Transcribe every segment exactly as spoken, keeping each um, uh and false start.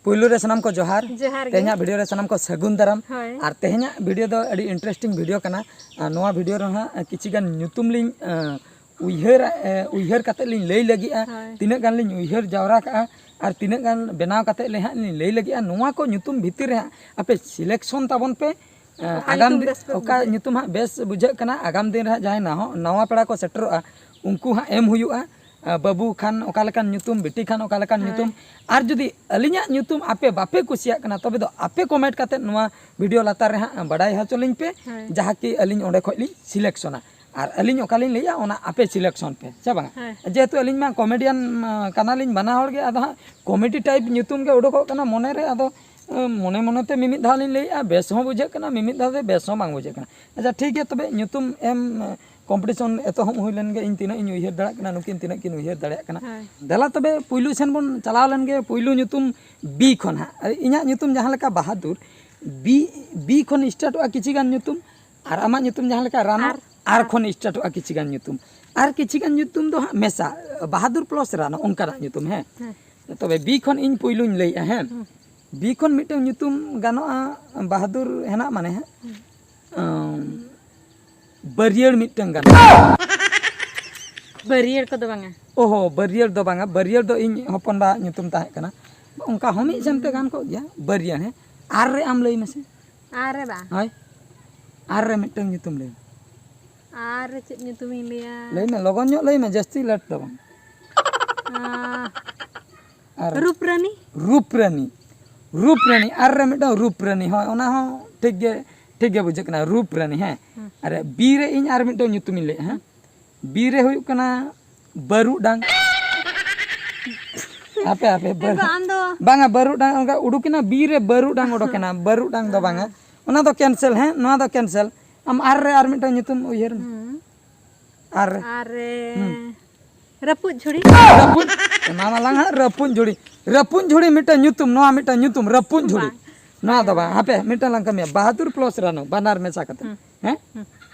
ᱯᱩᱭᱞᱩ ᱨᱮ ᱥᱟᱱᱟᱢ ᱠᱚ ᱡᱚᱦᱟᱨ᱾ ᱡᱚᱦᱟᱨ ᱜᱮ᱾ ᱛᱮᱦᱮᱧᱟᱜ ᱵᱷᱤᱰᱤᱭᱳ ᱨᱮ ᱥᱟᱱᱟᱢ ᱠᱚ ᱥᱟᱹᱜᱩᱱ ᱫᱟᱨᱟᱢ᱾ ᱦᱳᱭ᱾ ᱟᱨ ᱛᱮᱦᱮᱧᱟᱜ ᱵᱷᱤᱰᱤᱭᱳ ᱫᱚ ᱟᱹᱰᱤ ᱤᱱᱴᱟᱨᱮᱥᱴᱤᱝ ᱵᱷᱤᱰᱤᱭᱳ ᱠᱟᱱᱟ᱾ ᱟᱨ ᱱᱚᱣᱟ ᱵᱷᱤᱰᱤᱭᱳ ᱨᱮᱦᱚᱸ ᱦᱟᱸᱜ ᱠᱤᱪᱷᱤ ᱜᱟᱱ ᱧᱩᱛᱩᱢ ᱞᱤᱧ, ᱟᱸ, ᱩᱭᱦᱟᱹᱨ, ᱮ, ᱩᱭᱦᱟᱹᱨ ᱠᱟᱛᱮ ᱞᱤᱧ ᱞᱟᱹᱭ ᱞᱟᱹᱜᱤᱫᱼᱟ᱾ ᱦᱳᱭ᱾ ᱛᱤᱱᱟᱹᱜ ᱜᱟᱱ ᱞᱤᱧ ᱩᱭᱦᱟᱹᱨ ᱡᱟᱣᱨᱟ ᱠᱟᱜᱼᱟ ᱟᱨ ᱛᱤᱱᱟᱹᱜ ᱜᱟᱱ ᱵᱮᱱᱟᱣ ᱠᱟᱛᱮ ᱞᱮ ᱦᱟᱸᱜ ᱞᱤᱧ ᱞᱟᱹᱭ ᱞᱟᱹᱜᱤᱫᱼᱟ᱾ ᱱᱚᱣᱟ ᱠᱚ ᱧᱩᱛᱩᱢ ᱵᱷᱤᱛᱤᱨ ᱨᱮ ᱦᱟᱸᱜ ᱟᱯᱮ ᱥᱤᱞᱮᱠᱥᱚᱱ ᱛᱟᱵᱚᱱ ᱯᱮ᱾ ᱮ, ᱚᱠᱟ ᱟᱜᱟᱢ ᱧᱩᱛᱩᱢ ᱫᱤ-, ᱵᱮᱥ ᱯᱮ ᱚᱠᱟ ᱵᱩᱡᱷᱟᱹᱣᱟ? ᱧᱩᱛᱩᱢ ᱦᱟᱸᱜ ᱵᱮᱥ ᱵᱩᱡᱷᱟᱹᱜ ᱠᱟᱱᱟ, ᱟᱜᱟᱢ ᱫᱤᱱ ᱨᱮ ᱦᱟᱸᱜ ᱡᱟᱦᱟᱸᱭ ᱱᱟᱦᱚ-, ᱱᱟᱣᱟ ᱯᱮᱲᱟ ᱠᱚ ᱥᱮᱴᱮᱨᱚᱜᱼᱟ, ᱩᱱᱠᱩ ᱦᱟᱸᱜ ᱮᱢ ᱦᱩᱭᱩᱜᱼᱟ᱾ ᱮ, ᱵᱟᱹᱵᱩ ᱠᱷᱟᱱ ᱚᱠᱟ ᱞᱮᱠᱟᱱ ᱧᱩᱛᱩᱢ, ᱵᱤᱴᱤ ᱠᱷᱟᱱ ᱚᱠᱟ ᱞᱮᱠᱟᱱ ᱦᱳᱭ᱾ ᱧᱩᱛᱩᱢ, ᱟᱨ ᱡᱩᱫᱤ ᱟᱹᱞᱤᱧᱟᱜ ᱧᱩᱛᱩᱢ ᱟᱯᱮ ᱵᱟᱯᱮ ᱠᱩᱥᱤᱭᱟᱜ ᱠᱟᱱᱟ, ᱛᱚᱵᱮ ᱫᱚ ᱟᱯᱮ ᱠᱚᱢᱮᱱᱴ ᱠᱟᱛᱮ ᱱᱚᱣᱟ ᱵᱷᱤᱰᱤᱭᱳ ᱞᱟᱛᱟᱨ ᱨᱮ ᱦᱟᱸᱜ ᱵᱟᱰᱟᱭ ᱦᱚᱪᱚ ᱞᱤᱧ ᱯᱮ, ᱦᱳᱭ᱾ ᱡᱟᱦᱟᱸ ᱠᱤ ᱟᱹᱞᱤᱧ ᱚᱸᱰᱮ ᱠᱷᱚᱡ ᱞᱤᱧ ᱥᱤᱞᱮᱠᱥᱚᱱᱟ᱾ ᱟᱨ ᱟᱹᱞᱤᱧ ᱚᱠᱟ ᱞᱤᱧ ᱞᱟᱹᱭᱟ, ᱚᱱᱟ ᱟᱯᱮ ᱥᱤᱞᱮᱠᱥᱚᱱ ᱯᱮ, ᱥᱮ ᱵᱟᱝᱟ? ᱦᱳᱭ᱾ ᱡᱮᱦᱮᱛᱩ ᱟᱹᱞᱤᱧ ᱢᱟ ᱠᱚᱢᱮᱰᱤᱭᱟᱱ, ᱢᱟ, ᱠᱟᱱᱟᱞᱤᱧ ᱵᱟᱱᱟ ᱦᱚᱲ ᱜᱮ, ᱟᱫᱚ ᱦᱟᱸᱜ ᱠᱚᱢᱮᱰᱤ ᱴᱟᱭᱤᱯ ᱧᱩᱛᱩᱢ ᱜᱮ ᱩᱰᱩᱠᱚᱜ ᱠᱟᱱᱟ ᱢᱚᱱᱮ ᱨᱮ, ᱟᱫᱚ ᱮ, ᱢᱚᱱᱮ ᱢᱚᱱᱮ ᱛᱮ ᱢᱤᱢᱤᱫ ᱫᱷᱟᱣ ᱞᱤᱧ ᱞᱟᱹᱭᱮᱜᱼᱟ, ᱵᱮᱥ ᱦᱚᱸ ᱵᱩᱡᱷᱟᱹᱜ ᱠᱟᱱᱟ, ᱢᱤᱢᱤᱫ ᱫᱷᱟᱣ ᱫᱚ ᱵᱮᱥ ᱦᱚᱸ ᱵᱟᱝ ᱵᱩᱡᱷᱟᱹᱜ ᱠᱟᱱᱟ᱾ ᱟᱪᱪᱷᱟ, ᱴᱷᱤᱠ ᱜᱮᱭᱟ, ᱛᱚᱵᱮ ᱧᱩᱛᱩᱢ ᱮᱢ, ᱮ, ᱠᱚᱢᱯᱤᱴᱤᱥᱚᱱ ᱮᱛᱚᱦᱚᱵ ᱦᱩᱭ ᱞᱮᱱ ᱜᱮ, ᱤᱧ ᱛᱤᱱᱟᱹᱜ ᱤᱧ ᱩᱭᱦᱟᱹᱨ ᱫᱟᱲᱮᱭᱟᱜ ᱠᱟᱱᱟ, ᱱᱩᱠᱤᱱ ᱛᱤᱱᱟᱹᱜ ᱠᱤᱱ ᱩᱭᱦᱟᱹᱨ ᱫᱟᱲᱮᱭᱟᱜ ᱠᱟᱱᱟ᱾ ᱦᱳᱭ᱾ ᱫᱮᱞᱟ ᱛᱚᱵᱮ, ᱯᱩᱭᱞᱩ ᱥᱮᱱ ᱵᱚᱱ ᱪᱟᱞᱟᱣ ᱞᱮᱱ ᱜᱮ, ᱯᱩᱭᱞᱩ ᱧᱩᱛᱩᱢ ᱵᱤ ᱠᱷᱚᱱ ᱦᱟᱸᱜ᱾ ᱤᱧᱟᱹᱜ ᱧᱩᱛᱩᱢ ᱡᱟᱦᱟᱸ ᱞᱮᱠᱟ ᱵᱟᱦᱟᱫᱩᱨ, ᱵᱤ, ᱵᱤ ᱠᱷᱚᱱ ᱥᱴᱟᱨᱴᱚᱜᱼᱟ ᱠᱤᱪᱷᱤ ᱜᱟᱱ ᱧᱩᱛᱩᱢ, ᱟᱨ ᱟᱢᱟᱜ ᱧᱩᱛᱩᱢ ᱡᱟᱦᱟᱸ ᱞᱮᱠᱟ ᱨᱟᱱᱟ, ᱟᱨ, ᱟᱨ ᱟᱨ᱾ ᱠᱷᱚᱱ ᱥᱴᱟᱨᱴᱚᱜᱼᱟ ᱠᱤᱪᱷᱤ ᱜᱟᱱ ᱧᱩᱛᱩᱢ, ᱟᱨ ᱠᱤᱪᱷᱤ ᱜᱟᱱ ᱧᱩᱛᱩᱢ ᱫᱚ ᱦᱟᱸᱜ ᱢᱮᱥᱟ, ᱵᱟᱦᱟᱫᱩᱨ ᱯᱞᱟᱥ ᱨᱟᱱᱟ, ᱚᱱᱠᱟᱱᱟᱜ ᱧᱩᱛᱩᱢ, ᱦᱮᱸ᱾ ᱦᱮᱸ᱾ ᱛᱚᱵᱮ ᱵᱤ ᱠᱷᱚᱱ ᱤᱧ ᱯᱩᱭᱞᱩᱧ ᱞᱟᱹᱭᱮᱜᱼᱟ, ᱦᱮᱸ᱾ ᱦᱩᱸ᱾ ᱵᱤ ᱠᱷᱚᱱ ᱢᱤᱫᱴᱟᱝ ᱧᱩᱛᱩᱢ ᱜᱟᱱᱚᱜᱼᱟ, ᱵᱟᱦᱟᱫᱩᱨ ᱦᱮᱱᱟᱜ ᱢᱟᱱᱮ ᱦᱟᱸᱜ᱾ ᱦᱩᱸ᱾ ᱟᱢ, ᱵᱟᱹᱨᱭᱟᱹᱲ ᱢᱤᱫᱴᱟᱝ ᱜᱟᱱᱚᱜᱼᱟ᱾ ᱵᱟᱹᱨᱭᱟᱹᱲ ᱠᱚᱫᱚ ᱵᱟᱝᱟ᱾ ᱚᱦᱚ, ᱵᱟᱹᱨᱭᱟᱹᱲ ᱫᱚ ᱵᱟᱝᱟ, ᱵᱟᱹᱨᱭᱟᱹᱲ ᱫᱚ ᱤᱧ ᱦᱚᱯᱚᱱ ᱵᱟ ᱧᱩᱛᱩᱢ ᱛᱟᱦᱮᱸ ᱠᱟᱱᱟ᱾ ᱚᱱᱠᱟ ᱦᱚᱸ ᱢᱤᱫ ᱥᱮᱱ ᱛᱮ ᱜᱟᱱ ᱠᱚᱜ ᱜᱮᱭᱟ, ᱵᱟᱹᱨᱭᱟᱹᱲ, ᱦᱮᱸ᱾ ᱟᱨ ᱨᱮ ᱟᱢ ᱞᱟᱹᱭ ᱢᱮᱥᱮ᱾ ᱟᱨ ᱨᱮ ᱵᱟᱝ? ᱦᱳᱭ᱾ ᱟᱨ ᱨᱮ ᱢᱤᱫᱴᱟᱝ ᱧᱩᱛᱩᱢ ᱞᱟᱹᱭ ᱢᱮ᱾ ᱟᱨ ᱨᱮ ᱪᱮᱫ ᱧᱩᱛᱩᱢᱤᱧ ᱞᱟᱹᱭᱟ? ᱞᱟᱹᱭ ᱢᱮ, ᱞᱚᱜᱚᱱ ᱧᱚᱜ ᱞᱟᱹᱭ ᱢᱮ, ᱡᱟᱹᱥᱛᱤ ᱞᱮᱴ ᱫᱚ ᱵᱟᱝ᱾ ᱟᱸ, ᱟᱨ ᱨᱩᱯᱨᱟᱱᱤ᱾ ᱨᱩᱯᱨᱟᱱᱤ, ᱨᱩᱯᱨᱟᱱᱤ, ᱟᱨ ᱨᱮ ᱢᱤᱫᱴᱟᱝ ᱨᱩᱯᱨᱟᱱᱤ, ᱦᱳᱭ, ᱚᱱᱟ ᱦᱚᱸ ᱴᱷᱤᱠ ᱜᱮ, ᱴᱷᱤᱠ ᱜᱮ ᱵᱩᱡᱷᱟᱹᱜ ᱠᱟᱱᱟ, ᱨᱩᱯᱨᱟᱱᱤ, ᱦᱮᱸ᱾ ᱦᱩᱸ᱾ ᱟᱨ ᱵᱤ ᱨᱮ ᱤᱧ ᱟᱨ ᱢᱤᱫᱴᱟᱝ ᱧᱩᱛᱩᱢᱤᱧ ᱞᱟᱹᱭᱮᱫᱼᱟ, ᱦᱮᱸ᱾ ᱦᱩᱸ᱾ ᱵᱤ ᱨᱮ ᱦᱩᱭᱩᱜ ᱠᱟᱱᱟ ᱵᱟᱹᱨᱩᱰᱟᱝ᱾ ᱦᱟᱯᱮ, ᱦᱟᱯᱮ, ᱵᱟᱹᱨᱩ-, ᱮᱱᱠᱷᱟᱱ ᱟᱢ ᱫᱚ ᱵᱟᱝᱟ, ᱵᱟᱹᱨᱩᱰᱟᱝ ᱚᱱᱠᱟ ᱩᱰᱩᱠᱮᱱᱟ, ᱵᱤ ᱨᱮ ᱵᱟᱹᱨᱩᱰᱟᱝ ᱚᱰᱚᱠᱮᱱᱟ, ᱵᱟᱹᱨᱩᱰᱟᱝ ᱫᱚ ᱵᱟᱝᱟ᱾ ᱚᱱᱟ ᱫᱚ ᱠᱮᱱᱥᱮᱞ, ᱦᱮᱸ, ᱱᱚᱣᱟ ᱫᱚ ᱠᱮᱱᱥᱮᱞ᱾ ᱟᱢ ᱟᱨ ᱨᱮ ᱟᱨ ᱢᱤᱫᱴᱟᱝ ᱧᱩᱛᱩᱢ ᱩᱭᱦᱟᱹᱨ ᱢᱮ᱾ ᱦᱩᱸ᱾ ᱟᱨ ᱨᱮ᱾ ᱟᱨ ᱨᱮ᱾ ᱦᱩᱸ᱾ ᱨᱟᱹᱯᱩᱫ ᱡᱷᱩᱲᱤ᱾ ᱨᱟᱹᱯᱩᱫ, ᱚᱱᱟ ᱢᱟ ᱞᱟᱝ ᱦᱟᱸᱜ ᱨᱟᱹᱯᱩᱫ ᱡᱷᱩᱲᱤ᱾ ᱨᱟᱹᱯᱩᱫ ᱡᱷᱩᱲᱤ ᱢᱤᱫᱴᱟᱝ ᱧᱩᱛᱩᱢ, ᱱᱚᱣᱟ ᱢᱤᱫᱴᱟᱝ ᱧᱩᱛᱩᱢ, ᱨᱟᱹᱯᱩᱫ ᱡᱷᱩᱲᱤ᱾ ᱵᱟᱝ᱾ ᱱᱚᱣᱟ ᱫᱚ ᱵᱟᱝ, ᱦᱟᱯᱮ, ᱢᱤᱫᱴᱟᱝ ᱞᱟᱝ ᱠᱟᱹᱢᱤᱭᱟ, ᱵᱟᱦᱟᱫᱩᱨ ᱯᱞᱟᱥ ᱨᱟᱱᱩ, ᱵᱟᱱᱟᱨ ᱢᱮᱥᱟ ᱠᱟᱛᱮ᱾ ᱦᱩᱸ᱾ ᱦᱮᱸ? ᱦᱩᱸ᱾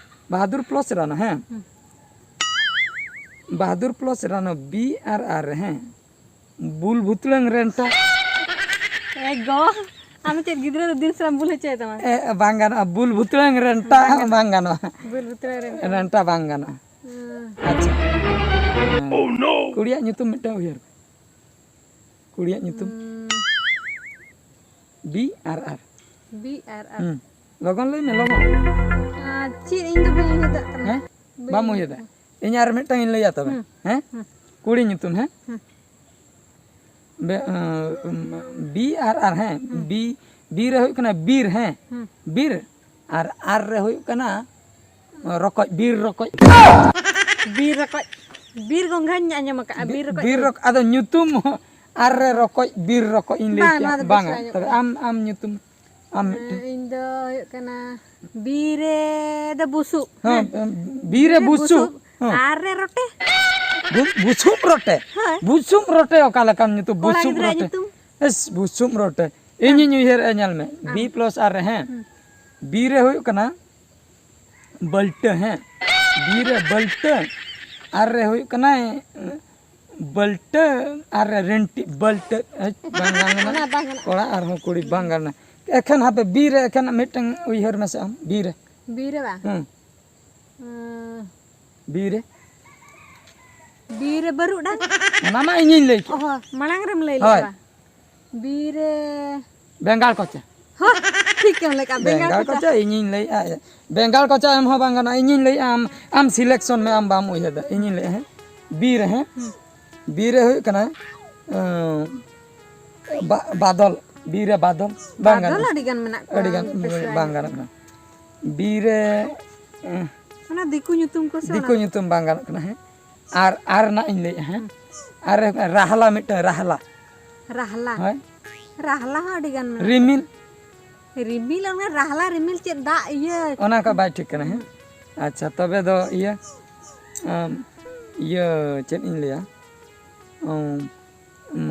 ᱵᱟᱦᱟᱫᱩᱨ ᱯᱞᱟᱥ ᱨᱟᱱᱩ, ᱦᱮᱸ? ᱦᱩᱸ᱾ ᱵᱟᱦᱟᱫᱩᱨ ᱯᱞᱟᱥ ᱨᱟᱱᱩ, ᱵᱤ ᱟᱨ ᱟᱨ, ᱦᱮᱸ? ᱵᱩᱞ ᱵᱷᱩᱛᱲᱟᱹᱝ ᱨᱮᱱᱴᱟ᱾ ᱮ ᱜᱚ, ᱟᱢ ᱪᱮᱫ ᱜᱤᱫᱽᱨᱟᱹ ᱫᱚ ᱫᱤᱱ ᱥᱟᱞᱟᱜ ᱵᱩᱞ ᱦᱚᱪᱚᱭ ᱛᱟᱢᱟ? ᱮ, ᱵᱟᱝ ᱜᱟᱱᱚᱜᱼᱟ, ᱵᱩᱞ ᱵᱷᱩᱛᱲᱟᱹᱝ ᱨᱮᱱᱴᱟ ᱦᱚᱸ ᱵᱟᱝ ᱜᱟᱱᱚᱜᱼᱟ᱾ ᱵᱩᱞ ᱵᱷᱩᱛᱲᱟᱹᱝ ᱨᱮᱱᱴᱟ᱾ ᱨᱮᱱᱴᱟ ᱵᱟᱝ ᱜᱟᱱᱚᱜᱼᱟ᱾ ᱦᱩᱸ᱾ ᱟᱪᱪᱷᱟ᱾ ᱦᱮᱸ᱾ ᱠᱩᱲᱤᱭᱟᱜ ᱧᱩᱛᱩᱢ ᱢᱤᱫᱴᱟᱝ ᱩᱭᱦᱟᱹᱨ ᱢᱮ᱾ ᱠᱩᱲᱤᱭᱟᱜ ᱧᱩᱛᱩᱢ᱾ ᱦᱩᱸ᱾ ᱵᱤ ᱟᱨ ᱟᱨ᱾ ᱵᱤ ᱟᱨ ᱟᱨ᱾ ᱦᱩᱸ᱾ ᱞᱚᱜᱚᱱ ᱞᱟᱹᱭ ᱢᱮ, ᱞᱚᱜᱚᱱ᱾ ᱟᱨ ᱪᱮᱫ, ᱤᱧ ᱫᱚ ᱵᱟᱹᱧ ᱩᱭᱦᱟᱹᱨ ᱫᱟᱲᱮᱭᱟᱜ ᱠᱟᱱᱟ᱾ ᱦᱮᱸ? ᱵᱟᱹᱧ ᱵᱟᱢ ᱩᱭᱦᱟᱹᱨ ᱩᱭᱦᱟᱹᱨ ᱫᱟ? ᱫᱟ᱾ ᱤᱧ ᱟᱨ ᱢᱤᱫᱴᱟᱝ ᱤᱧ ᱞᱟᱹᱭᱟ ᱛᱚᱵᱮ᱾ ᱦᱩᱸ᱾ ᱦᱮᱸ? ᱦᱩᱸ᱾ ᱠᱩᱲᱤ ᱧᱩᱛᱩᱢ, ᱦᱮᱸ? ᱦᱩᱸ᱾ ᱵᱮ-, ᱟᱸ, ᱵᱤ ᱟᱨ ᱟᱨ, ᱦᱮᱸ? ᱦᱩᱸ᱾ ᱵᱤ, ᱵᱤ ᱨᱮ ᱦᱩᱭᱩᱜ ᱠᱟᱱᱟ ᱵᱤᱨ, ᱦᱮᱸ? ᱦᱩᱸ᱾ ᱵᱤᱨ᱾ ᱟᱨ ᱟᱨ ᱨᱮ ᱦᱩᱭᱩᱜ ᱠᱟᱱᱟ ᱨᱚᱠᱚᱡ, ᱵᱤᱨ ᱨᱚᱠᱚᱡ᱾ ᱵᱤᱨ ᱨᱚᱠᱚᱡ, ᱵᱤᱨ ᱜᱚᱝᱜᱷᱟᱧ ᱟᱸᱡᱚᱢ ᱟᱠᱟᱫᱼᱟ, ᱵᱤ-, ᱵᱤᱨ ᱨᱚᱠᱚᱡ ᱵᱤᱨ ᱫᱚ᱾ ᱨᱚᱠ-, ᱟᱫᱚ ᱧᱩᱛᱩᱢ ᱦᱚᱸ ᱟᱨ ᱨᱮ ᱨᱚᱠᱚᱡ, ᱵᱤᱨ ᱨᱚᱠᱚᱡ ᱤᱧ ᱞᱟᱹᱭ ᱵᱟᱝ, ᱠᱮᱜᱼᱟ᱾ ᱱᱚᱣᱟ ᱫᱚ ᱵᱟᱝᱟ, ᱵᱟᱹᱧ ᱛᱚᱵᱮ ᱟᱸᱡᱚᱢ ᱟᱢ, ᱟᱢ ᱧᱩᱛᱩᱢ, ᱟᱢ ᱢᱤᱫᱴᱮᱱ᱾ ᱤᱧ ᱫᱚ ᱦᱩᱭᱩᱜ ᱠᱟᱱᱟ, ᱵᱤ ᱨᱮ ᱫᱚ ᱵᱩᱥᱩᱵ᱾ ᱦᱮᱸ, ᱦᱮᱸ᱾ ᱵᱤ ᱨᱮ ᱵᱤ ᱨᱮ ᱵᱩᱥᱩᱵ᱾ ᱵᱩᱥᱩᱵ, ᱦᱮᱸ᱾ ᱟᱨ ᱨᱮ ᱨᱚᱴᱮ᱾ ᱵᱩ-, ᱵᱩᱥᱩᱵ ᱨᱚᱴᱮ? ᱦᱳᱭ᱾ ᱵᱩᱥᱩᱵ ᱨᱚᱴᱮ ᱚᱠᱟ ᱞᱮᱠᱟᱢ ᱧᱩᱛᱩᱢ? ᱠᱚᱲᱟ ᱵᱩᱥᱩᱵ ᱜᱤᱫᱽᱨᱟᱹᱣᱟᱜ ᱨᱚᱴᱮ᱾ ᱧᱩᱛᱩᱢ᱾ ᱮᱥ, ᱵᱩᱥᱩᱵ ᱨᱚᱴᱮ᱾ ᱤᱧᱤᱧ ᱩᱭᱦᱟᱹᱨᱮᱜᱼᱟ, ᱧᱮᱞ ᱢᱮ᱾ ᱟᱢ᱾ ᱵᱤ ᱯᱞᱟᱥ ᱟᱨ ᱨᱮ, ᱦᱮᱸ᱾ ᱦᱩᱸ᱾ ᱵᱤ ᱨᱮ ᱦᱩᱭᱩᱜ ᱠᱟᱱᱟ ᱵᱟᱹᱞᱴᱟᱹ, ᱦᱮᱸ᱾ ᱵᱤ ᱨᱮ ᱵᱟᱹᱞᱴᱟᱹ, ᱟᱨ ᱨᱮ ᱦᱩᱭᱩᱜ ᱠᱟᱱᱟᱭ, ᱮ, ᱵᱟᱹᱞᱴᱟᱹ, ᱟᱨ ᱨᱮ ᱨᱮᱱᱴᱤ, ᱵᱟᱹᱞᱴᱟᱹ, ᱮ, ᱵᱟᱝ ᱜᱟᱱ ᱞᱮᱱᱟ᱾ ᱚᱱᱟ ᱵᱟᱝ ᱜᱟᱱᱚᱜᱼᱟ᱾ ᱠᱚᱲᱟ ᱟᱨᱦᱚᱸ ᱠᱩᱲᱤ ᱵᱟᱝ ᱜᱟᱱ ᱞᱮᱱᱟ᱾ ᱮᱠᱷᱮᱱ ᱦᱟᱯᱮ ᱵᱤ ᱨᱮ ᱮᱠᱷᱮᱱ ᱢᱤᱫᱴᱟᱝ ᱩᱭᱦᱟᱹᱨ ᱢᱮᱥᱮ ᱟᱢ, ᱵᱤ ᱨᱮ᱾ ᱵᱤ ᱨᱮ ᱵᱟᱝ? ᱦᱩᱸ᱾ ᱩᱸ᱾ ᱵᱤ ᱨᱮ? ᱵᱤ ᱨᱮ ᱵᱟᱹᱨᱩᱰᱟᱝ᱾ ᱚᱱᱟ ᱢᱟ ᱤᱧᱤᱧ ᱞᱟᱹᱭ ᱠᱮᱫ᱾ ᱚ ᱦᱚᱸ, ᱢᱟᱲᱟᱝ ᱨᱮᱢ ᱞᱟᱹᱭ ᱦᱳᱭ᱾ ᱞᱮᱫᱟ᱾ ᱵᱤ ᱨᱮ᱾ ᱵᱮᱸᱜᱟᱲ ᱠᱚᱪᱟ᱾ ᱦᱳᱭ, ᱴᱷᱤᱠ ᱮᱢ ᱞᱟᱹᱭ ᱠᱟᱜᱼᱟ, ᱵᱮᱸᱜᱟᱲ ᱵᱮᱸᱜᱟᱲ ᱠᱚᱪᱟ᱾ ᱠᱚᱪᱟ ᱤᱧᱤᱧ ᱞᱟᱹᱭᱮᱜᱼᱟ᱾ ᱵᱮᱸᱜᱟᱲ ᱠᱚᱪᱟ ᱮᱢ ᱦᱚᱸ ᱵᱟᱝ ᱜᱟᱱᱚᱜᱼᱟ, ᱤᱧᱤᱧ ᱞᱟᱹᱭᱮᱜᱼᱟ, ᱟᱢ, ᱟᱢ ᱥᱤᱞᱮᱠᱥᱚᱱ ᱢᱮ, ᱟᱢ ᱵᱟᱢ ᱩᱭᱦᱟᱹᱨ ᱫᱟ, ᱤᱧᱤᱧ ᱞᱟᱹᱭᱮᱜᱼᱟ, ᱦᱮᱸ᱾ ᱵᱤ ᱨᱮ, ᱦᱮᱸ᱾ ᱦᱩᱸ᱾ ᱵᱤ ᱨᱮ ᱦᱩᱭᱩᱜ ᱠᱟᱱᱟ, ᱩᱸ, ᱵᱟ-, ᱵᱟᱫᱚᱞ, ᱵᱤ ᱨᱮ ᱵᱟᱫᱚᱞ, ᱵᱟᱝ ᱵᱟᱫᱚᱞ ᱜᱟᱱᱚᱜᱼᱟ᱾ ᱟᱹᱰᱤ ᱜᱟᱱ ᱢᱮᱱᱟᱜ ᱠᱚᱣᱟ, ᱟᱹᱰᱤ ᱜᱟᱱ, ᱵᱮᱥ ᱵᱟᱝ ᱵᱟᱝ ᱜᱟᱱᱚᱜ ᱠᱟᱱᱟ᱾ ᱵᱤ ᱨᱮ, ᱮᱸ, ᱚᱱᱟ ᱫᱤᱠᱩ ᱧᱩᱛᱩᱢ ᱠᱚ ᱥᱮ ᱫᱤᱠᱩ ᱚᱱᱟ ᱫᱚ? ᱧᱩᱛᱩᱢ ᱵᱟᱝ ᱜᱟᱱᱚᱜ ᱠᱟᱱᱟ, ᱦᱮᱸ᱾ ᱟᱨ, ᱟᱨ ᱨᱮᱱᱟᱜ ᱤᱧ ᱞᱟᱹᱭᱮᱫᱼᱟ, ᱦᱮᱸ᱾ ᱦᱩᱸ᱾ ᱟᱨ ᱨᱮ ᱦᱩᱭᱩᱜ ᱠᱟᱱᱟ ᱨᱟᱦᱞᱟ, ᱢᱤᱫᱴᱟᱝ ᱨᱟᱦᱞᱟ᱾ ᱨᱟᱦᱞᱟ? ᱦᱳᱭ᱾ ᱨᱟᱦᱞᱟ ᱦᱚᱸ ᱟᱹᱰᱤ ᱜᱟᱱ ᱢᱮᱱᱟᱜ ᱨᱤᱢᱤᱞ᱾ ᱠᱚᱣᱟ᱾ ᱨᱤᱢᱤᱞ, ᱚᱱᱟ ᱨᱟᱦᱞᱟ ᱨᱤᱢᱤᱞ ᱪᱮᱫ ᱫᱟᱜ ᱤᱭᱟᱹ? ᱚᱱᱟ ᱠᱚ ᱵᱟᱭ ᱴᱷᱤᱠ ᱠᱟᱱᱟ, ᱦᱮᱸ᱾ ᱦᱩᱸ᱾ ᱟᱪᱪᱷᱟ, ᱛᱚᱵᱮ ᱫᱚ ᱤᱭᱟᱹ, ᱟᱢ, ᱤᱭᱟᱹ ᱪᱮᱫ ᱤᱧ ᱞᱟᱹᱭᱟ? ᱚᱢ, ᱩᱸ,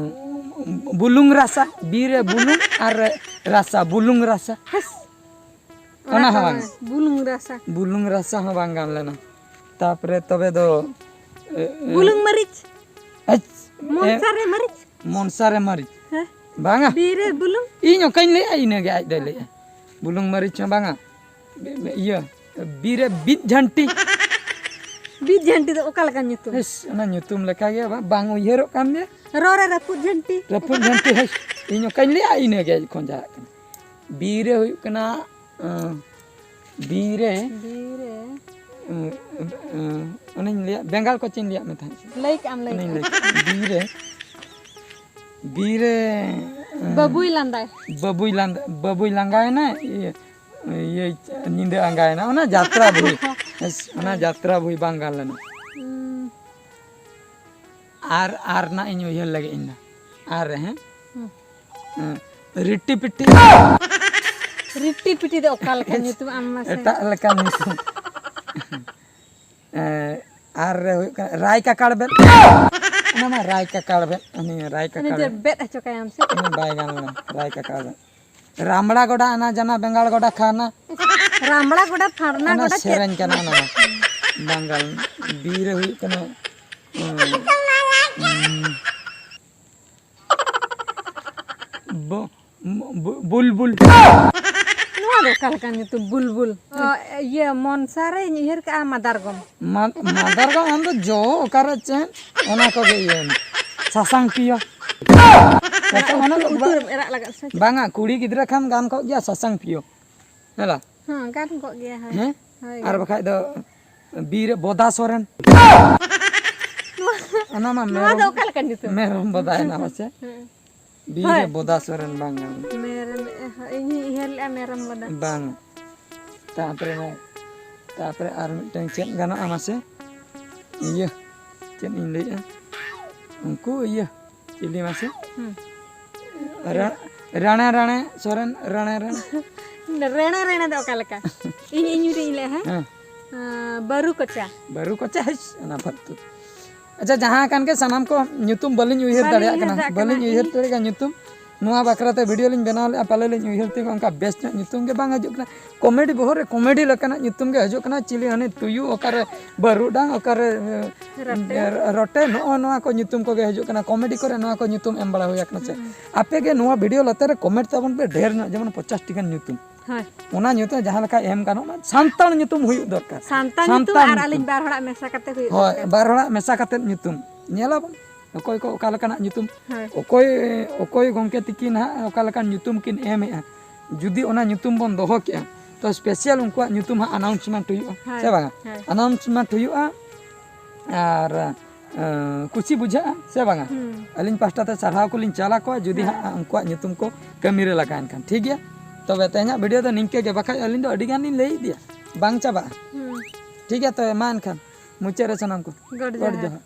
ᱵᱩᱞᱩᱝ ᱨᱟᱥᱟ, ᱵᱤ ᱨᱮ ᱵᱩᱞᱩᱝ ᱟᱨ ᱨᱮ ᱨᱟᱥᱟ, ᱵᱩᱞᱩᱝ ᱨᱟᱥᱟ᱾ ᱦᱮᱸᱥ᱾ ᱚᱱᱟ ᱚᱱᱟ ᱦᱚᱸ ᱠᱚ ᱵᱟᱝ᱾ ᱵᱩᱞᱩᱝ ᱨᱟᱥᱟ᱾ ᱵᱩᱞᱩᱝ ᱨᱟᱥᱟ ᱦᱚᱸ ᱵᱟᱝ ᱜᱟᱱ ᱞᱮᱱᱟ᱾ ᱛᱟᱯᱚᱨᱮ ᱛᱚᱵᱮ ᱫᱚ, ᱮ, ᱮ, ᱵᱩᱞᱩᱝ ᱢᱟᱹᱨᱤᱪ᱾ ᱟᱪ-, ᱮ, ᱢᱚᱱᱥᱟ ᱨᱮ ᱢᱟᱹᱨᱤᱪ᱾ ᱢᱚᱱᱥᱟ ᱨᱮ ᱢᱟᱹᱨᱤᱪ᱾ ᱦᱮᱸ᱾ ᱵᱟᱝᱟ᱾ ᱵᱤᱨ ᱨᱮ ᱵᱩᱞᱩᱝ? ᱤᱧ ᱚᱠᱟᱧ ᱞᱟᱹᱭᱟ, ᱤᱱᱟᱹᱜᱮ ᱟᱡ ᱫᱚᱭ ᱞᱟᱹᱭᱟ᱾ ᱵᱩᱞᱩᱝ ᱢᱟᱹᱨᱤᱪ ᱦᱚᱸ ᱵᱟᱝᱟ᱾ ᱵᱤ-, ᱵᱤ-, ᱤᱭᱟᱹ, ᱵᱤᱨ ᱨᱮ ᱵᱤᱫ ᱡᱷᱟᱱᱴᱤ᱾ ᱵᱤᱫ ᱡᱷᱟᱱᱴᱤ ᱫᱚ ᱚᱠᱟ ᱞᱮᱠᱟᱱ ᱧᱩᱛᱩᱢ? ᱤᱥ, ᱚᱱᱟ ᱧᱩᱛᱩᱢ ᱞᱮᱠᱟᱜᱮ ᱵᱟ-, ᱵᱟᱝ ᱩᱭᱦᱟᱹᱨᱚᱜ ᱠᱟᱱ ᱜᱮᱭᱟ᱾ ᱨᱚ ᱨᱮ ᱨᱟᱹᱯᱩᱫ ᱡᱷᱟᱱᱴᱤ᱾ ᱨᱟᱹᱯᱩᱫ ᱡᱷᱟᱱᱴᱤ, ᱦᱮᱸ, ᱤᱧ ᱚᱠᱟᱧ ᱞᱟᱹᱭᱟ, ᱤᱱᱟᱹᱜᱮ ᱠᱷᱚᱸᱡᱟᱜ ᱠᱟᱱᱟ᱾ ᱵᱤᱨ ᱨᱮ ᱦᱩᱭᱩᱜ ᱠᱟᱱᱟ, ᱟᱸ, ᱵᱤᱨ ᱨᱮ, ᱵᱤᱨ ᱨᱮ᱾ ᱟᱸ, ᱟᱸ, ᱚᱱᱮᱧ ᱞᱟᱹᱭᱟ, ᱵᱮᱸᱜᱟᱲ ᱠᱚᱪᱟᱧ ᱞᱟᱹᱭᱟᱫ ᱢᱮ ᱛᱟᱦᱮᱸᱫ᱾ ᱞᱟᱹᱭ ᱠᱟᱜ ᱟᱢ, ᱞᱟᱹᱭ ᱚᱱᱮᱧ ᱠᱟᱜ ᱞᱟᱹᱭ ᱟᱢ᱾ ᱠᱮᱫ, ᱵᱤᱨ ᱨᱮ, ᱵᱤᱨ ᱨᱮ, ᱟᱸ, ᱵᱟᱹᱵᱩᱭ ᱞᱟᱸᱫᱟᱭ᱾ ᱵᱟᱹᱵᱩᱭ ᱞᱟᱸᱫᱟ, ᱵᱟᱹᱵᱩᱭ ᱞᱟᱸᱜᱟᱭᱮᱱᱟ, ᱤᱭᱟᱹ, ᱤᱭᱟᱹ, ᱧᱤᱫᱟᱹ ᱟᱸᱜᱟᱭᱮᱱᱟ, ᱚᱱᱟ ᱡᱟᱛᱨᱟ ᱵᱳᱭ᱾ ᱦᱮᱸ, ᱚᱱᱟ ᱡᱟᱛᱨᱟ ᱵᱳᱭ ᱵᱟᱝ ᱜᱟᱱ ᱞᱮᱱᱟ᱾ ᱦᱩᱸ᱾ ᱟᱨ, ᱟᱨ ᱱᱟᱜ ᱤᱧ ᱩᱭᱦᱟᱹᱨ ᱞᱟᱹᱜᱤᱫ ᱤᱧ ᱫᱚ᱾ ᱟᱨ ᱨᱮ, ᱦᱮᱸ? ᱦᱩᱸ᱾ ᱦᱮᱸ᱾ ᱨᱤᱴᱤ ᱯᱤᱴᱤ᱾ ᱨᱤᱴᱤ ᱯᱤᱴᱤ ᱫᱚ ᱚᱠᱟ ᱞᱮᱠᱟ ᱧᱩᱛᱩᱢ ᱟᱢ ᱢᱟᱥᱮ? ᱮᱴᱟᱜ ᱞᱮᱠᱟᱱ ᱧᱩᱛᱩᱢ᱾ ᱮᱸ, ᱟᱨ ᱨᱮ ᱦᱩᱭᱩᱜ ᱠᱟᱱᱟ ᱨᱟᱭ ᱠᱟᱠᱟᱲ ᱵᱮᱫ᱾ ᱚᱱᱟ ᱢᱟ ᱨᱟᱭ ᱠᱟᱠᱟᱲ ᱵᱮᱫ, ᱩᱱᱤ ᱨᱟᱭ ᱩᱱᱤ ᱠᱟᱠᱟᱲ ᱡᱮ ᱵᱮᱫ᱾ ᱵᱮᱫ ᱦᱚᱪᱚ ᱠᱟᱭᱟᱢ ᱥᱮ? ᱩᱱᱤ ᱵᱟᱭ ᱜᱟᱱ ᱞᱮᱱᱟ, ᱨᱟᱭ ᱠᱟᱠᱟᱲ ᱵᱮᱫ᱾ ᱨᱟᱢᱲᱟ ᱜᱚᱰᱟ ᱟᱱᱟ ᱡᱟᱱᱟ ᱵᱮᱸᱜᱟᱲ ᱜᱚᱰᱟ ᱠᱷᱟᱱᱟ᱾ ᱨᱟᱢᱲᱟ ᱜᱚᱰᱟ, ᱯᱷᱟᱨᱱᱟ ᱚᱱᱟ ᱜᱚᱰᱟ, ᱪᱮᱫ? ᱥᱮᱨᱮᱧ ᱠᱟᱱᱟ ᱚᱱᱟ ᱢᱟ᱾ ᱵᱟᱝᱜᱟᱞ ᱵᱤᱨ ᱨᱮ ᱦᱩᱭᱩᱜ ᱠᱟᱱᱟ, ᱩᱸ, ᱩᱸ, ᱵᱚ-, ᱵᱩ-, ᱵᱩᱞᱵᱩᱞ᱾ ᱱᱚᱣᱟ ᱫᱚ ᱚᱠᱟ ᱞᱮᱠᱟᱱ ᱧᱩᱛᱩᱢ, ᱵᱩᱞᱵᱩᱞ? ᱚ, ᱤᱭᱟᱹ, ᱢᱚᱱᱥᱟ ᱨᱮᱧ ᱩᱭᱦᱟᱹᱨ ᱠᱟᱜᱼᱟ, ᱢᱟᱫᱟᱨᱜᱚᱢ᱾ ᱢᱟ-, ᱢᱟᱫᱟᱨᱜᱚᱢ, ᱟᱢ ᱫᱚ ᱡᱚ ᱚᱠᱟᱨᱮ ᱪᱮᱫ, ᱚᱱᱟ ᱠᱚᱜᱮ ᱤᱭᱟᱹ ᱢᱮ᱾ ᱥᱟᱥᱟᱝ ᱯᱤᱭᱳ᱾ ᱥᱟᱥᱟᱝ, ᱚᱱᱟ ᱫᱚ ᱩᱛᱩ ᱵᱟ-, ᱨᱮᱢ ᱮᱨᱟᱜ ᱞᱟᱜᱟᱜ ᱥᱮ ᱪᱮᱫ? ᱵᱟᱝᱟ, ᱠᱩᱲᱤ ᱜᱤᱫᱽᱨᱟᱹ ᱠᱷᱟᱱ ᱜᱟᱱ ᱠᱚᱜ ᱜᱮᱭᱟ ᱥᱟᱥᱟᱝ ᱯᱤᱭᱳ᱾ ᱦᱮᱞᱟ? ᱦᱮᱸ, ᱜᱟᱱ ᱠᱚᱜ ᱜᱮᱭᱟ, ᱦᱳᱭ᱾ ᱦᱮᱸ? ᱦᱳᱭ, ᱟᱨ ᱜᱟᱱ᱾ ᱵᱟᱠᱷᱟᱡ ᱫᱚ ᱵᱤᱨ ᱨᱮ ᱵᱚᱫᱟ ᱥᱚᱨᱮᱱ᱾ ᱱᱚᱣᱟ, ᱚᱱᱟ ᱢᱟ ᱱᱚᱣᱟ ᱫᱚ ᱢᱮᱨᱚᱢ, ᱚᱠᱟ ᱞᱮᱠᱟᱱ ᱧᱩᱛᱩᱢ? ᱢᱮᱨᱚᱢ ᱵᱚᱫᱟᱭᱮᱱᱟ ᱢᱟᱥᱮ᱾ ᱦᱮᱸ᱾ ᱵᱤᱨ ᱦᱳᱭ᱾ ᱨᱮ ᱵᱚᱫᱟ ᱥᱚᱨᱮᱱ ᱵᱟᱝ ᱜᱟᱱᱚᱜᱼᱟ᱾ ᱢᱮᱨᱚᱢ, ᱤᱧ ᱦᱚᱧ ᱩᱭᱦᱟᱹᱨ ᱞᱮᱜᱼᱟ ᱢᱮᱨᱚᱢ ᱵᱚᱫᱟ᱾ ᱵᱟᱝ᱾ ᱛᱟᱯᱚᱨᱮ, ᱛᱟᱯᱚᱨᱮ ᱟᱨ ᱢᱤᱫᱴᱟᱝ ᱪᱮᱫ ᱜᱟᱱᱚᱜᱼᱟ ᱢᱟᱥᱮ? ᱤᱭᱟᱹ, ᱪᱮᱫ ᱤᱧ ᱞᱟᱹᱭᱮᱜᱼᱟ? ᱩᱱᱠᱩ ᱤᱭᱟᱹ, ᱪᱤᱞᱤ ᱢᱟᱥᱮ? ᱦᱩᱸ᱾ ᱨᱟ-, ᱨᱟᱬᱮ ᱨᱟᱬᱮ ᱥᱚᱨᱮᱱ, ᱨᱟᱬᱮ ᱨᱟᱬᱮ᱾ ᱨᱮᱬᱮ ᱨᱮᱬᱮ ᱫᱚ ᱚᱠᱟ ᱞᱮᱠᱟ? ᱤᱧ, ᱤᱧ ᱢᱤᱫᱴᱤᱡ ᱤᱧ ᱞᱟᱹᱭᱟ, ᱦᱮᱸ? ᱦᱮᱸ᱾ ᱟᱸ, ᱵᱟᱹᱨᱩ ᱠᱚᱪᱟ᱾ ᱵᱟᱹᱨᱩ ᱠᱚᱪᱟ, ᱦᱟᱹᱭ, ᱚᱱᱟ ᱯᱷᱟᱞᱛᱩ᱾ ᱟᱪᱪᱷᱟ, ᱡᱟᱦᱟᱸ ᱠᱟᱱ ᱜᱮ, ᱥᱟᱱᱟᱢ ᱠᱚ ᱧᱩᱛᱩᱢ ᱵᱟᱹᱞᱤᱧ ᱩᱭᱦᱟᱹᱨ ᱵᱟᱹᱞᱤᱧ ᱫᱟᱲᱮᱭᱟᱜ ᱩᱭᱦᱟᱹᱨ ᱠᱟᱱᱟ, ᱫᱟᱲᱮᱭᱟᱜ ᱵᱟᱹᱞᱤᱧ ᱠᱟᱱᱟ᱾ ᱩᱭᱦᱟᱹᱨ ᱤᱧ ᱫᱟᱲᱮᱭᱟᱜ ᱠᱟᱱᱟ ᱧᱩᱛᱩᱢ᱾ ᱱᱚᱣᱟ ᱵᱟᱠᱷᱨᱟ ᱛᱮ ᱵᱷᱤᱰᱤᱭᱳ ᱞᱤᱧ ᱵᱮᱱᱟᱣ ᱞᱮᱫᱼᱟ, ᱯᱟᱞᱮ ᱞᱤᱧ ᱩᱭᱦᱟᱹᱨ ᱛᱮᱜᱮ ᱚᱱᱠᱟ ᱵᱮᱥ ᱧᱚᱜ ᱧᱩᱛᱩᱢ ᱜᱮ ᱵᱟᱝ ᱦᱤᱡᱩᱜ ᱠᱟᱱᱟ᱾ ᱠᱚᱢᱮᱰᱤ ᱵᱚᱦᱚᱜ ᱨᱮ ᱠᱚᱢᱮᱰᱤ ᱞᱮᱠᱟᱱᱟᱜ ᱧᱩᱛᱩᱢ ᱜᱮ ᱦᱤᱡᱩᱜ ᱠᱟᱱᱟ, ᱪᱤᱞᱤ ᱦᱟᱹᱱᱤ ᱛᱩᱭᱩ, ᱚᱠᱟᱨᱮ ᱵᱟᱹᱨᱩᱰᱟᱝ, ᱚᱠᱟᱨᱮ ᱨᱚᱴᱮ᱾ ᱨᱚᱴᱮ, ᱱᱚᱜᱼᱚ ᱱᱚᱣᱟ ᱠᱚ ᱧᱩᱛᱩᱢ ᱠᱚᱜᱮ ᱦᱤᱡᱩᱜ ᱠᱟᱱᱟ᱾ ᱠᱚᱢᱮᱰᱤ ᱠᱚᱨᱮ ᱱᱚᱣᱟ ᱠᱚ ᱧᱩᱛᱩᱢ ᱮᱢ ᱵᱟᱲᱟ ᱦᱩᱭ ᱟᱠᱟᱱᱟ ᱥᱮ? ᱦᱩᱸ᱾ ᱟᱯᱮ ᱜᱮ ᱱᱚᱣᱟ ᱵᱷᱤᱰᱤᱭᱳ ᱞᱟᱛᱟᱨ ᱨᱮ ᱠᱚᱢᱮᱱᱴ ᱛᱟᱵᱚᱱ ᱯᱮ ᱰᱷᱮᱨ ᱧᱚᱜ, ᱡᱮᱢᱚᱱ ᱯᱚᱧᱪᱟᱥ ᱴᱤ ᱜᱟᱱ ᱧᱩᱛᱩᱢ᱾ ᱦᱳᱭ᱾ ᱚᱱᱟ ᱧᱩᱛᱩᱢ ᱡᱟᱦᱟᱸ ᱞᱮᱠᱟ ᱮᱢ ᱜᱟᱱᱚᱜ ᱢᱟ, ᱥᱟᱱᱛᱟᱲ ᱧᱩᱛᱩᱢ ᱦᱩᱭᱩᱜ ᱫᱚᱨᱠᱟᱨ᱾ ᱥᱟᱱᱛᱟᱲ ᱧᱩᱛᱩᱢ ᱥᱟᱱᱛᱟᱲ ᱟᱨ ᱧᱩᱛᱩᱢ᱾ ᱟᱹᱞᱤᱧ ᱵᱟᱨ ᱦᱚᱲᱟᱜ ᱢᱮᱥᱟ ᱠᱟᱛᱮ ᱦᱩᱭᱩᱜ ᱦᱳᱭ, ᱫᱚᱨᱠᱟᱨ᱾ ᱵᱟᱨ ᱦᱚᱲᱟᱜ ᱢᱮᱥᱟ ᱠᱟᱛᱮ ᱧᱩᱛᱩᱢ᱾ ᱧᱮᱞᱟᱵᱚᱱ ᱚᱠᱚᱭ ᱠᱚ ᱚᱠᱟ ᱞᱮᱠᱟᱱᱟᱜ ᱧᱩᱛᱩᱢ᱾ ᱦᱳᱭ᱾ ᱚᱠᱚᱭ, ᱚᱠᱚᱭ ᱜᱚᱢᱠᱮ ᱛᱤᱠᱤᱱ ᱦᱟᱸᱜ ᱚᱠᱟ ᱞᱮᱠᱟᱱ ᱧᱩᱛᱩᱢ ᱠᱤᱱ ᱮᱢᱮᱜᱼᱟ, ᱡᱩᱫᱤ ᱚᱱᱟ ᱧᱩᱛᱩᱢ ᱵᱚᱱ ᱫᱚᱦᱚ ᱠᱮᱜᱼᱟ, ᱛᱚ ᱥᱯᱮᱥᱟᱞ ᱩᱱᱠᱩᱣᱟᱜ ᱧᱩᱛᱩᱢ ᱦᱟᱸᱜ ᱟᱱᱟᱣᱩᱱᱥᱢᱮᱱᱴ ᱦᱩᱭᱩᱜᱼᱟ, ᱦᱳᱭ, ᱥᱮ ᱵᱟᱝᱟ? ᱦᱳᱭ᱾ ᱟᱱᱟᱣᱩᱱᱥᱢᱮᱱᱴ ᱦᱩᱭᱩᱜᱼᱟ᱾ ᱟᱨ ᱮᱸ, ᱠᱩᱥᱤ ᱵᱩᱡᱷᱟᱹᱜᱼᱟ, ᱥᱮ ᱵᱟᱝᱟ? ᱦᱩᱸ᱾ ᱟᱹᱞᱤᱧ ᱯᱟᱦᱴᱟ ᱛᱮ ᱥᱟᱨᱦᱟᱣ ᱠᱚᱞᱤᱧ ᱪᱟᱞ ᱟᱠᱚᱣᱟ, ᱡᱩᱫᱤ ᱦᱮᱸ᱾ ᱦᱟᱸᱜ ᱩᱱᱠᱩᱣᱟᱜ ᱧᱩᱛᱩᱢ ᱠᱚ ᱠᱟᱹᱢᱤ ᱨᱮ ᱞᱟᱜᱟᱣᱮᱱ ᱠᱷᱟᱱ᱾ ᱴᱷᱤᱠ ᱜᱮᱭᱟ? ᱛᱚᱵᱮ ᱛᱮᱦᱮᱧᱟᱜ ᱵᱷᱤᱰᱤᱭᱳ ᱫᱚ ᱱᱤᱝᱠᱟᱹ ᱜᱮ, ᱵᱟᱠᱷᱟᱡ ᱟᱹᱞᱤᱧ ᱫᱚ ᱟᱹᱰᱤ ᱜᱟᱱ ᱞᱤᱧ ᱞᱟᱹᱭ ᱤᱫᱤᱭᱟ, ᱵᱟᱝ ᱪᱟᱵᱟᱜᱼᱟ᱾ ᱦᱩᱸ᱾ ᱴᱷᱤᱠ ᱜᱮᱭᱟ, ᱛᱚᱵᱮ ᱢᱟ ᱮᱱᱠᱷᱟᱱ ᱢᱩᱪᱟᱹᱫ ᱨᱮ ᱥᱟᱱᱟᱢ ᱠᱚ ᱜᱚᱰ ᱜᱚᱰ ᱡᱚᱦᱟᱨ᱾ ᱡᱚᱦᱟᱨ᱾